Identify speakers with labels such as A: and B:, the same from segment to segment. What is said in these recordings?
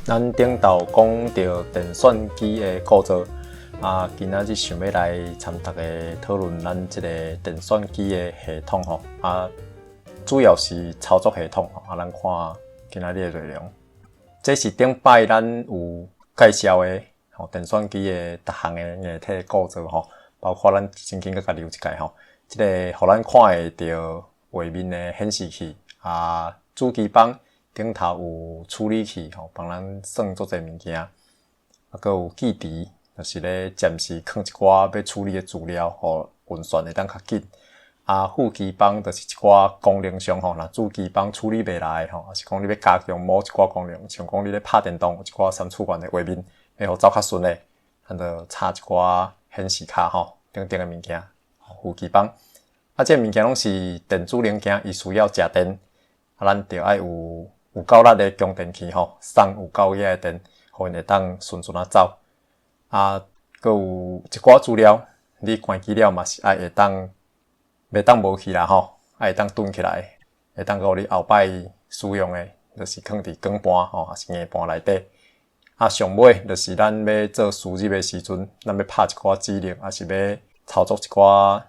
A: 咱頂晝講著電算機的構造，啊，今仔日想欲來參逐家討論咱這个電算機的系統吼，啊，主要是操作系統吼，啊，咱看今仔日的內容。這是頂擺咱有介紹的吼，電算機的逐項的硬體構造吼，包括咱曾經閣共留一屆吼，這个予咱看會著畫面的顯示器啊，主機板頂頭有處理器吼，幫咱算足濟物件，啊，閣有記憶，就是咧暫時囥一寡欲處理的資料，予運算會當較緊。啊，副機板就是一寡功能上吼，若主機板處理袂來吼，抑是講你欲加強某一寡功能，像講你咧拍電動，有一寡三次元的畫面，欲予走較順的，咱就插一寡顯示卡吼，等等的物件。副機板，啊，這个物件攏是電子零件，伊需要食電，啊，咱著愛有夠力的供電器吼，送有夠額的電，予𪜶會當順順仔走。啊，閣有一寡資料，你關機了嘛是愛會當，袂當無去啦吼，愛會當轉起來，會當閣予你後擺使用的，就是囥佇光盤吼，抑是硬盤內底。啊，上尾就是咱欲做輸入的時陣，咱欲拍一寡指令，抑是欲操作一寡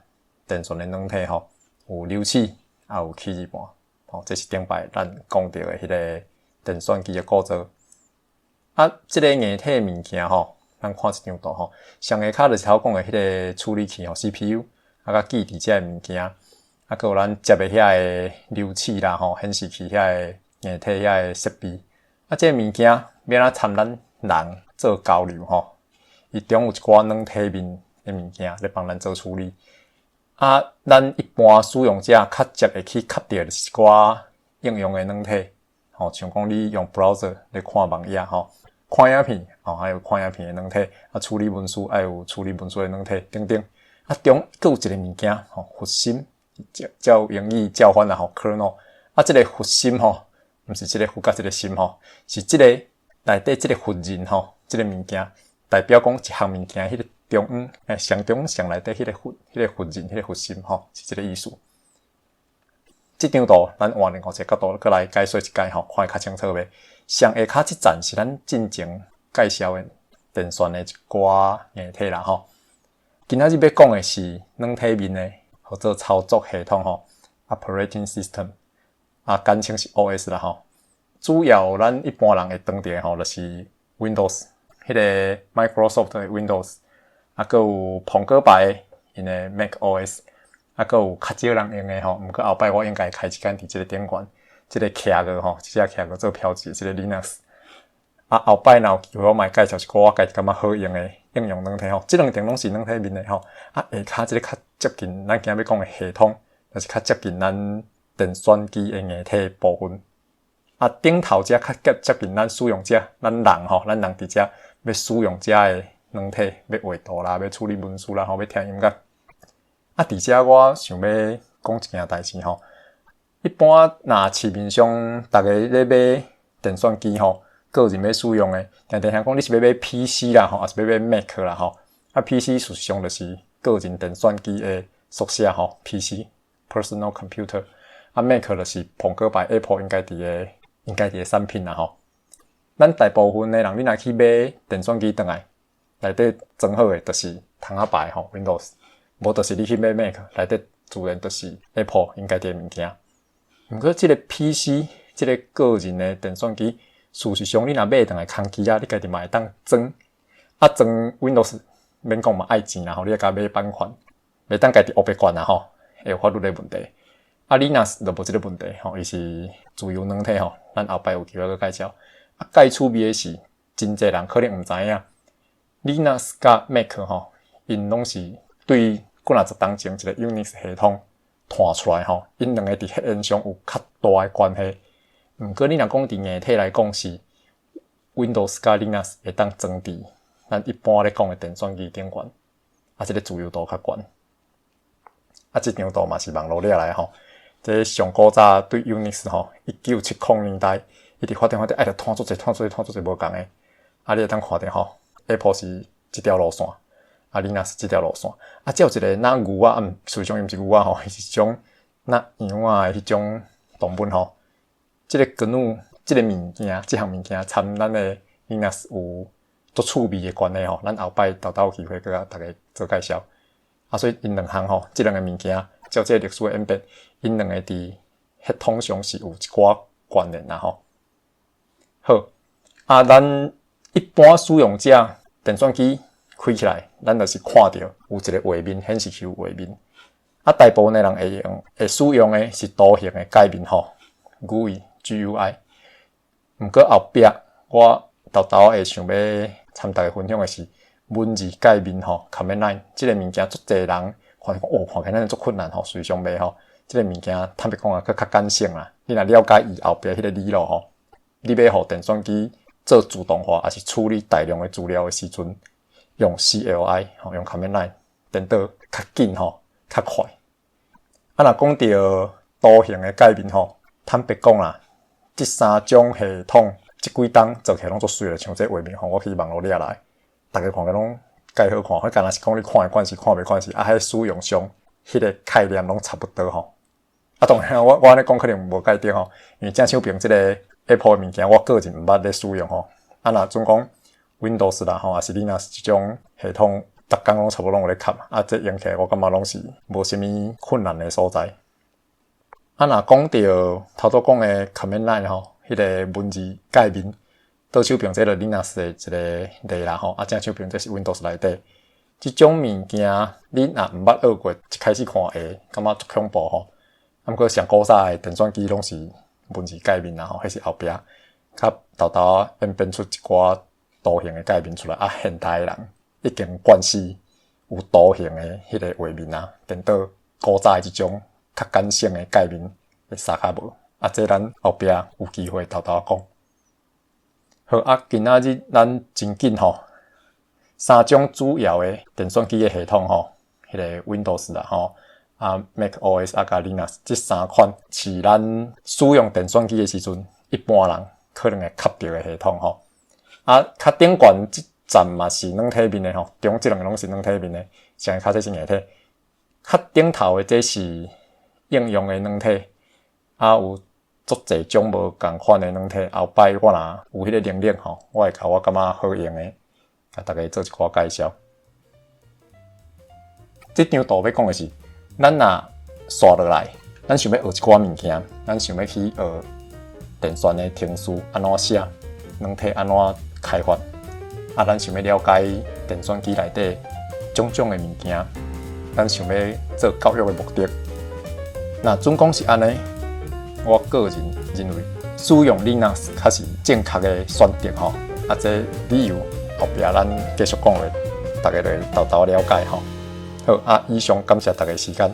A: 電算的軟體吼，有溜齒，也有起字盤。吼，這是頂擺咱講著的彼个電算機的構造。啊，這个硬體物件吼，咱看這張圖吼，上下跤就是頭講的彼个處理器吼，CPU，啊，佮記憶這个物件，啊，閣有咱接的遐个溜齒啦吼，顯示器遐个硬體遐个設備。啊，這个物件欲按怎參咱人做交流吼？伊中有一寡軟體面的物件咧幫咱做處理。啊，咱一般使用者較捷會去磕著的是一寡應用的軟體，吼，像講你用 browser 咧看網頁吼，看影片，吼，還有看影片的軟體，啊，處理文書愛有處理文書的軟體等等。啊，中閣有一个物件，吼，核心，照英語照翻啦吼，kernel。啊，這个核心吼，毋是這个佛佮這个心吼，是這个內底這个核仁吼，這个物件代表講一項物件彼个中央，上中上內底彼个核，彼个核仁，彼个核心吼，是這个意思。這張圖咱換另外一個角度閣來解說一擺吼，看會較清楚袂？上下跤這層是咱進前介紹的電算的一寡硬體啦吼。今仔日欲講的是軟體面的，號做操作系統吼，operating system，啊，簡稱是 OS 啦吼。主要咱一般人會當著的吼，就是 Windows，彼个 Microsoft 的 Windows，啊，閣有蘋果牌的𪜶的 Mac OS，啊，閣有較少人用的吼，毋過後擺我應該開一間佇這个頂懸，這个企鵝吼，這隻企鵝做標誌，這个 Linux。啊，後擺若有機會，我嘛會介紹一寡我家己感覺好用的應用軟體吼，這兩層攏是軟體面的吼。啊，下跤這个較接近咱今仔欲講的系統，就是較接近咱電算機的硬體部分。啊，頂頭這較接近咱使用者，咱人吼，咱人佇遮欲使用遮的軟體，欲畫圖啦，欲處理文書啦，吼，欲聽音樂。啊，佇遮我想欲講一件代誌吼。一般若市面上逐家咧買電算機吼，個人欲使用的，定定聽講你是欲買 PC 啦吼，抑是欲買 Mac 啦吼。啊，PC 事實上就是個人電算機的縮寫吼，PC（Personal Computer）。啊，Mac 就是蘋果牌 Apple 𪜶家己的產品啦吼。咱大部分的人，你若去買電算機轉來，內底裝好的就是窗仔牌吼，Windows，無就是你去買 Mac，內底自然就是 Apple 𪜶家己的物件。毋過這个 PC，這个個人的電算機，事實上你若買轉來空機仔，你家己嘛會當裝。啊，裝 Windows 免講嘛愛錢啦吼，你愛共買版權，袂當家己烏白灌啦吼，會有法律的問題。啊，Linux 就無這个問題吼，伊是自由軟體吼，咱後擺有機會閣介紹。啊，蓋趣味的是，真濟人可能毋知影，Linux 佮 Mac 吼，𪜶攏是對幾若十冬前一个 Unix 系統湠出來吼，𪜶兩个佇血緣上有較大的關係。毋過你若講佇硬體來講，是 Windows 佮 Linux 會當裝佇咱一般咧講的電算機頂懸，啊，這个自由度較懸。啊，這張圖嘛是網路掠來吼，這上古早對 Unix 吼，1970年代一直發展發展，愛著湠足濟、湠足濟、湠足濟無仝的。啊，你會當看著吼，Apple 是這條路線，啊，Linux 這條路線。啊，這有一个若牛仔，毋，事實上伊毋是牛仔吼，伊是種若羊仔的彼種動物吼。這个 GNU 這个物件，這項物件參咱的 Linux 有足趣味的關係吼，咱後擺沓沓有機會閣共大家做介紹。啊，所以𪜶兩項吼，這兩个物件照這个歷史的演變，𪜶兩个佇系統上是有一寡關聯啦吼。好，啊，咱一般使用者電算機開起來，咱就是看著有一个畫面顯示器畫面。啊，大部分的人會用會使用的是圖形的界面吼，GUI GUI。毋過後壁我沓沓會想欲參大家分享的是文字界面吼，Command Line 這个物件，足濟人看講哦，看起來足困難吼，實際上袂吼。這个物件坦白講啊，閣較簡省啦。你若了解伊後壁彼个理路吼，你欲予電算機做自動化，抑是處理大量的資料的時陣，用 CLI 吼，用 Command Line 顛倒較緊吼，較快。啊，若講著圖形的界面吼，坦白講啦，這三種系統這幾冬做起來攏足媠的，像這畫面吼，我去網路掠來，逐家看起來攏蓋好看，彼敢若是講你看會慣勢，看袂慣勢，啊，彼使用上彼个概念攏差不多吼。啊，當然我按呢講可能無蓋對吼，因為正手邊這个 Apple 的物件，我個人毋捌咧使用吼。啊，若準講 Windows 啦吼，抑是 Linux 這種系統，逐工攏差不多攏有咧插，啊，這用起來我感覺攏是無啥物困難的所在。啊，若講著頭拄講的 Command Line 吼，彼个文字界面，倒手邊這个 Linux 的一个例啦吼，啊，正手邊這是 Windows 內底。這種物件你若毋捌學過，一開始看會感覺足恐怖吼。啊，毋過上古早的電算機攏是文字界面啦吼，彼是後壁較沓沓演變出一寡圖形的界面出來。啊，現代的人已經慣勢有圖形的彼个畫面啊，顛倒古早的這種較簡省的界面會相較無。啊，這咱後壁有機會沓沓講。好啊，今仔日咱真緊吼，三種主要的電算機的系統吼，彼个 Windows 啦吼，啊 Mac OS 啊佮 Linux 這三款是咱使用電算機的時陣，一般人可能會磕著的系統吼。啊，較頂懸這層嘛是軟體面的吼，中這兩个攏是軟體面的，上較這是硬體。較頂頭的這是應用的軟體，啊有足濟種無仝款的軟體。後擺我若有彼个能力吼，我會共我感覺好用的，共大家做一寡介紹。這張圖欲講的是，咱若紲落來，咱想欲學一寡物件，咱想欲去學電算的程式按怎寫，軟體按怎開發，啊，咱想欲了解電算機內底種種的物件，咱想欲做教育的目的。若準講是按呢，我個人認為使用 Linux 較是正確的選擇吼。啊，這理由後壁咱繼續講落，大家就會沓沓了解吼。好，啊，以上感謝大家時間。